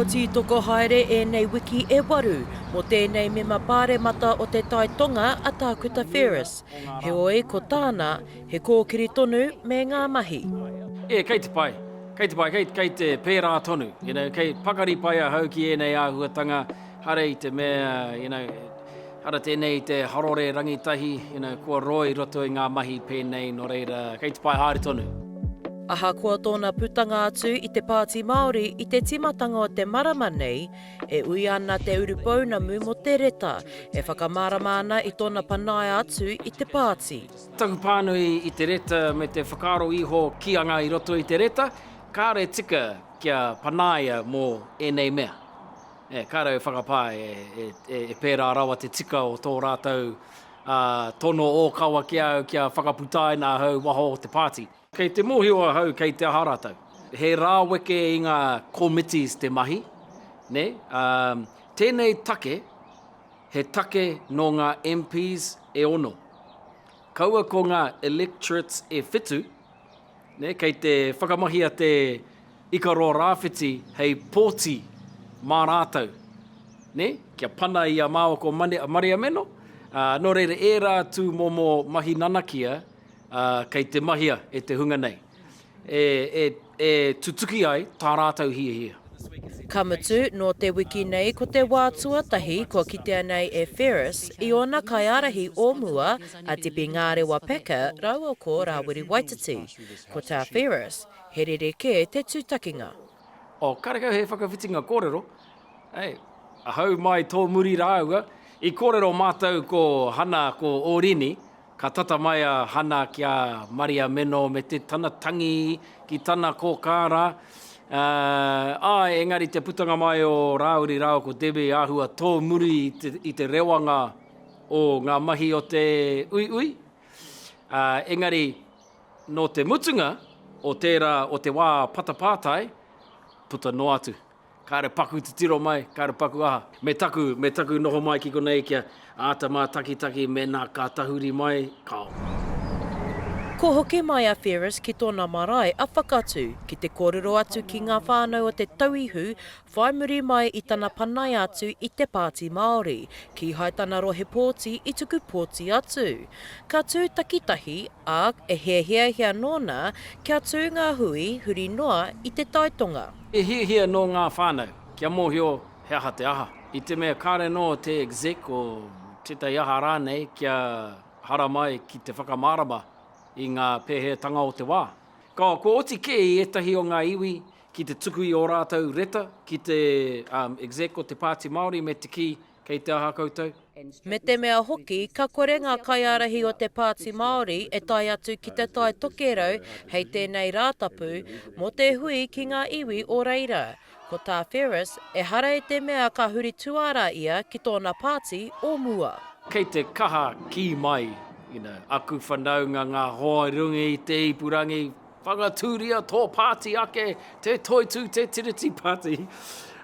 Kua tītoko haere ēnei wiki e waru mō tēnei mema pāremata o Te Tai Tonga a Tākuta Ferris. Heoi, ko tāna, he kōkiri tonu me ngā mahi. E, kei te pai. Kei te pai, kei, kei te pērā tonu. You know, kei pakari pai ahau ki ēnei āhuatanga, hare i te mea, you know, hara tēnei i te harore rangitahi, you know, kua roa i roto i ngā mahi pēnei, nō reira, kei te pai haere tonu. Ahakoa tōna putanga atu i te Pāti Māori i te tīmatanga o te marama nei, e uia ana te urupounamu mō te reta e whakamārama ana i tōna panaia atu i te pāti. Taku pānui i te reta me te whakaaro iho kīanga i roto i te reta, kāore tika kia panaia mō ēnei mea. E, kāore au whakapae e pērā rawa te tika o tō rātou tono ōkawa ki a au kia whakaputaina ahau waho o te pāti. Kei te mōhio ahau kei te aha rātou. He rāweke i ngā committees te mahi, nē? Tēnei take, he take nō ngā MPs e ono. Kaua ko ngā electorates e whitu, nē, kei te whakamahia te Ikaroa Rāwhiti hei pōti mā rātou, nē, kia pana i a māua ko Mariameno, ā, nō reira ērā tūmomo mahi nanakia, ā, kei te mahia e te hunga nei, e, e, e tutuki ai tā rātou hiahia. Ka mutu, nō te wiki nei ko te wā tuatahi kua kitea nei e Ferris i ōna kaiārahi o mua a Debbie Ngārewa Packer rāua ko Rāwiri Waititi. Ko tā Ferris, he rerekē te tūtakinga. Oh, karekau he whakawhitinga kōrero. Hey, ahau mai tō muri rāua, i kōrero mātou ko Hana ko Ōrini, Ka tata mai a Hana ki a Maria Meno me te tana tangi ki tana kōkā rā. Āe, engari te putanga mai o Rāwiri rāua ko Debbie āhua tōmuri i te, i te rewanga o ngā mahi o te uiui. Engari, nō te mutunga o tērā o te wā patapātai, puta noa atu. Kāre paku titiro mai, kāre paku aha. Me taku, me taku noho mai ki konei kia āta mātakitaki mēnā ka tahuri mai, kao. Kua hoki mai a Ferris ki tōna marae a Whakatū ki te kōrero atu ki ngā whānau o Te Tauihu whai muri mai i tana panaia atu i te Pāti Māori, kīhai tana rohe pōti i tuku pōti atu. Ka tū takitahi, ā, e hiahiahia nōna kia tū ngā hui huri noa i te taitonga. He hiahia nō ngā whānau kia mōhio he aha te aha, i te mea kāre nō te exec o tētahi aha rānei kia haramai ki te whakamārama i ngā pēhētanga o te wā. Ka kua oti kē i ētahi o ngā iwi ki te tuku i ō rātou reta ki te exec o te Pāti Māori me te kī Kei te aha koutou? Me te mea hoki, ka kore ngā kaiārahi o te Pāti Māori e tae atu ki Te Tai Tokerau hei tēnei Rātapu mō te hui ki ngā iwi o reira. Ko tā Ferris, ehara i te mea ka huri tuara ia ki tōna pāti o mua. Kei te kaha kī mai, you know, aku whanaunga, ngā hoa i runga i te ipurangi, Whakatūria tō pāti ake, te toitū te Tiriti Pāti.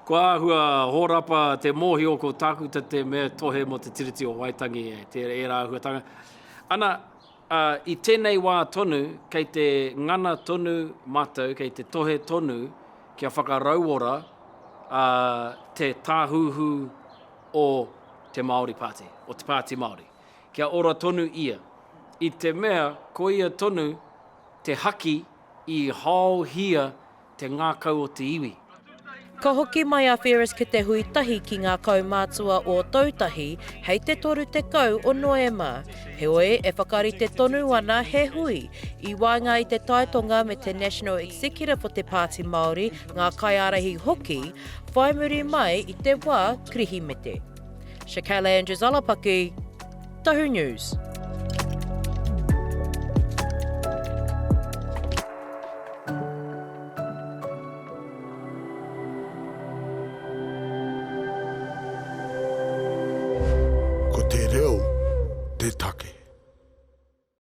Kua āhua hōrapa te mōhio ko Tākuta te mea tohe mō te Tiriti o Waitangi, e, ērā āhuatanga. Ana, ā, i tēnei wā tonu, kei te ngana tonu mātou, kei te tohe tonu kia whakarauora, ā, te tāhuhu o te Māori Party, o te Pāti Māori. Kia ora tonu ia. I te mea, koia tonu te haki i haohia te ngākau o te iwi. Ka hoki mai a Ferris ki te hui tahi ki ngā kaumātua o Ōtautahi hei te 30 o Noema. Heoi, e whakarite tonu ana he hui i waenga i te Taitonga me te National Executive o te Pāti Māori, ngā kaiārahi hoki, whai muri mai i te wā Kirihimete. Shakayla Andrews-Alapaki, Tahu News. Ko te reo.